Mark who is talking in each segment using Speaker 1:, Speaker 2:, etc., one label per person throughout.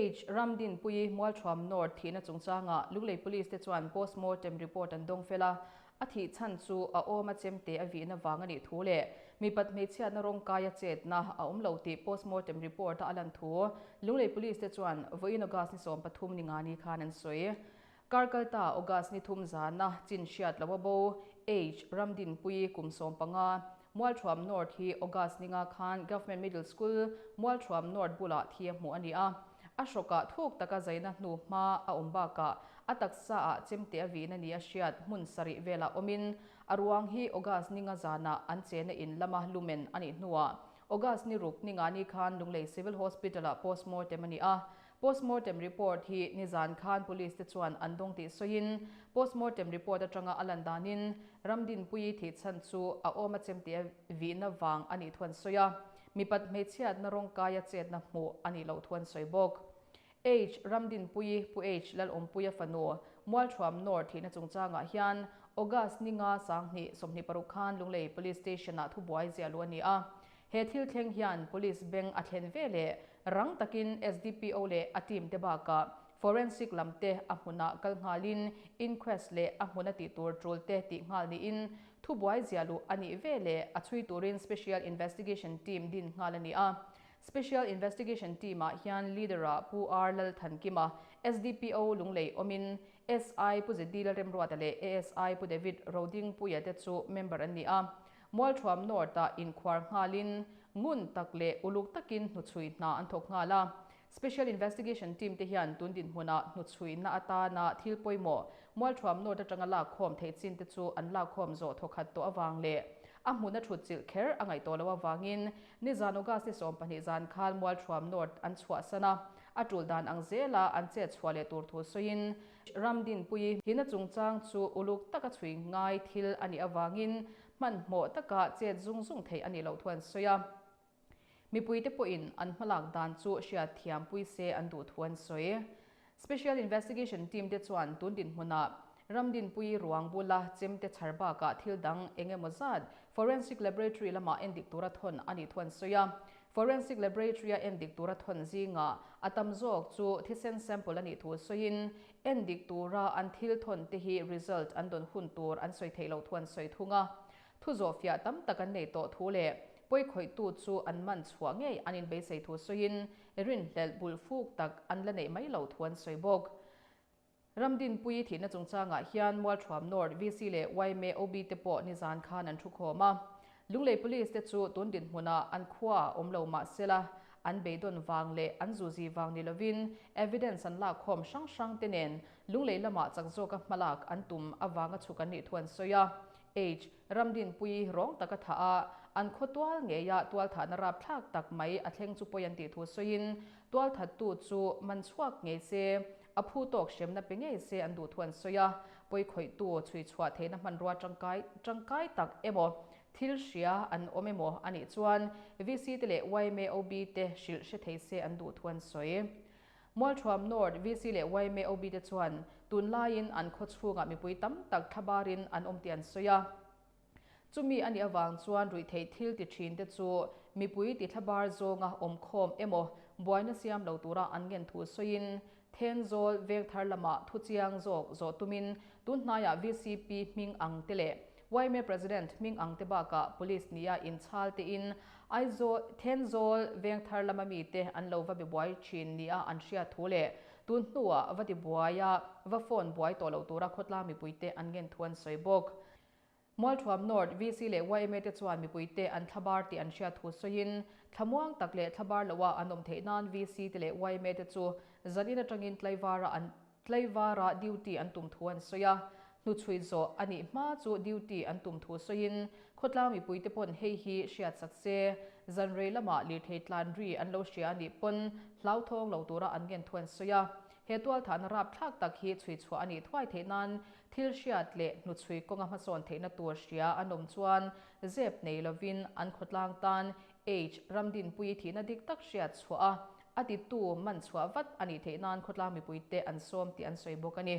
Speaker 1: H. Ramdinpuii Mualthuam North thihna chungchangah Lunglei Police te chuan postmortem report an dawng fel a, a thih chhan chu a awma chemte a vihna vang a nih thu leh mipat hmeichhiatna rawngkaia chetna a awm lo tih postmortem report-a a lan thu Lunglei Police te chuan vawiin August ni 13 ni nga ni khan an sawi. Kar kalta August ni thum zana chin hriat lo a bo H. Ramdinpuii kum 15 Mualthuam North hi August ni nga khan Government Middle School, Mualthuam North bulah thi a hmuh a ni a. A hrawkah thuk taka zaina hnu hma a awm bakah a taksa ah chemte a vihna ni a hriat hmun sarih velah awmin a ruang hi August ni nga zanah an chena in lama lumen a nih hnuah August ni ruk ni nga ni khan Lunglei Civil Hospital ah postmortem a ni a. Postmortem report hi nizan khan police te chuan an dawng tih sawiin, postmortem report atanga a lan danin Ramdinpuii thih chhan chu a awm a chemte a vihna vang a nih thu an sawi a, mipat hmeichhiatna rawngkaia chetna hmuh a nih loh thu an sawi bawk. H. Ramdinpuii Pu H. Lalawmpuia fanu Mualthuam North thihna chungchangah hian August ni nga 2026 khan Lunglei Police Station-ah thubuai ziah luh a ni a. He thil thleng hian Police beng a thlen ve leh rang takin SDPO leh a team te bakah Forensic lam te a hmunah kal nghalin inquest leh a hmuna tih tur tul te tih nghal niin thubuai ziah luh a nih ve leh a chhui turin Special Investigation Team din nghal a ni a. Special Investigation Team ah hian Leader ah Pu R Lalthankima, SDPO Lunglei awmin SI Pu ZD Lalremruata leh ASI Pu David Rodingpuia te chu member an ni a. Mualthuam North-ah inkhuar nghalin ngun tak leh uluk takin hnuchhui hna an thawk nghal a. Special Investigation Team te hian tun dinhmunah hnuchhuina atana thil pawimawh Mualthuam North atanga lakkhawm theih chin te chu an lakkhawm zawh thawkhat tawh avang leh a hmuna thut chilh kher a ngaih tawh loh avangin nizan August ni 20 zan khan Mualthuam North an chhuahsan a, a tul dan ang zela an chet chhuah leh tur thu sawiin Ramdinpuii hina chungchang chu uluk taka chhui ngai thil a nih avangin hmanhmawh taka chet zung zung theih a nih loh thu an sawi a. Mipuite pawhin an hmalak dan chu hriat thiampui se an duh thu an sawi. Special Investigation Team te chuan tun dinhmunah Ramdinpuii ruang bula chemte chhar bakah thil dang eng emaw zat Forensic Laboratory lamah endik tura thawn a nih thu an sawi a. Forensic Laboratory-a endik tura thawn zingah a tam zawk chu thisen sample a nih thu sawiin, endik tura an thil thawn te hi result an dawn hun tur an sawi theih loh thu an sawi thung a. Thu zawhfiah tam tak an nei tawh thu leh pawikhawihtu chu an man chhuah ngei an inbeisei thu sawiin, rinhlelh bulfuk tak an la neih mai loh thu an sawi bawk. Ramdinpuii thihna chungchangah hian Mualthuam North VC leh yma OB te pawh nizan khan an thukhawm a. Lunglei Police te chu tun dinhmunah an khuaah awm lo mah sela, an beidawn vang leh an zuzi vang ni lovin evidence an lakkhawm hrang hrang te nen Lunglei lamah chak zawka hmalak an tum avanga chhuk an nih thu an sawi a. H. Ramdinpuii rawng taka thah a, an khaw tual ngeia tualthahna rapthlak tak mai a thleng chu pawi an tih thu sawiin tualthattu chu man chhuak ngei se, A phu tawk hremna pe ngei se an duh thu an sawi a, pawikhawihtu chhui chhuah theihna hmanrua tangkai tangkai tak emaw, thil hria an awm emaw a nih chuan VC te leh YMAOB te hrilh hre thei se an duh thu an sawi. Mualthuam North VC leh YMAOB te chuan tunlaiin an khaw chhungah mipui tam tak thlabarin an awm tih an sawi a. Chumi a nih avang chuan ruihtheih thil ti thin te chu mipui ti thlabar zawnga awmkhawm emaw buaina siam lo tura an ngen thu sawiin Thenzawl Vengthar lamah thuchiang zawk zawh tumin tunhnaiah VCP hming ang te leh yma President hming ang te bakah Police nia inchhal tein Aizawl Thenzawl Vengthar lama mite an lo va be buai thin nia an hriat thu leh tun hnuah va ti buaia va phone buai tawh lo tura khawtlang mipuite an ngen thu an sawi bawk. Mualthuam North VC leh yma te chuan mipuite an thlabar tih an hriat thu sawiin, thlamuang tak leh thlabar loha an awm theih nan VC te leh yma te chu zanin atangin tlaivara an tlaivara duty an tum thu an sawi a. Hnuchhui zawh a nih hma chu duty an tum thu sawiin, khawtlang mipuite pawn hei hi hriatsak se, zanrei lamah lirthei tlan ri an lo hria a nih pawn hlauthawng lo tura an ngen thu an sawi a. He tualthahna rapthlak tak hi chhui chhuah a nih thuai theih nan thil hriat leh hnuchhui kawnga hmasawn theihna tur hria an awm chuan zep nei lovin an khawtlang tan H. Ramdinpuii thihna dik tak hriat chhuah a, a titu man chhuah vat a nih theih nan khawtlang mipuite an sawm tih an sawi bawk a ni.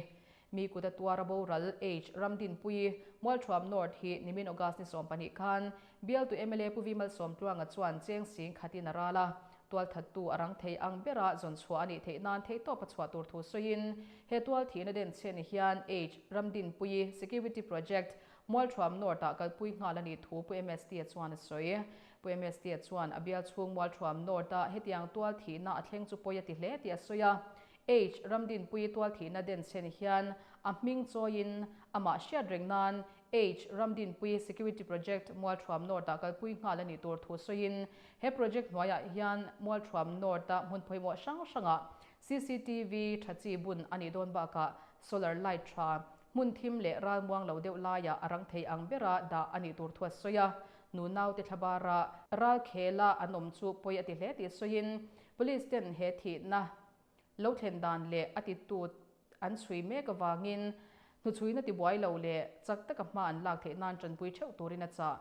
Speaker 1: Mi kut a tuar a boral H. Ramdinpuii, Mualthuam North hi nimin August ni 20 khan bialtu mla Pu V. Malsawmtluanga chuan cheng sing khatin a ral a. Tualthattu a rang thei ang bera zawn chhuah a nih theih nan theihtawp a chhuah tur thu sawiin he tualthihna denchhen hian H Ramdinpuii Security Project Mualthuam North-ah kalpui nghal a nih thu Pu MST-a chuan a sawi. Pu MST-a chuan a bial chhung Mualthuam North-ah hetiang tualthihna a thleng chu pawi a ti hle tih a sawi a. H Ramdinpuii tualthihna denchhen hian a hming chawiin amah hriat reng nan H Ramdinpuii Security Project Mualthuam North-ah kalpui nghal a nih tur thu sawiin he project hnuaiah hian Mualthuam North-a hmun pawimawh hrang hrangah cctv tha chi bun a nih dawn bakah solar light tha hmun thim leh ralmuang lo deuh laiah a rang thei ang bera dah a nih tur thu a sawi a. Nu naute thlabara ralkhela an awm chu pawi a ti hle tih sawiin Police ten he thihna lo thlen dan leh a titu an chhui mek avangin hnuchhuina tibuai lo leh chak taka hma an lak theih nan tanpui theuh turin a chah.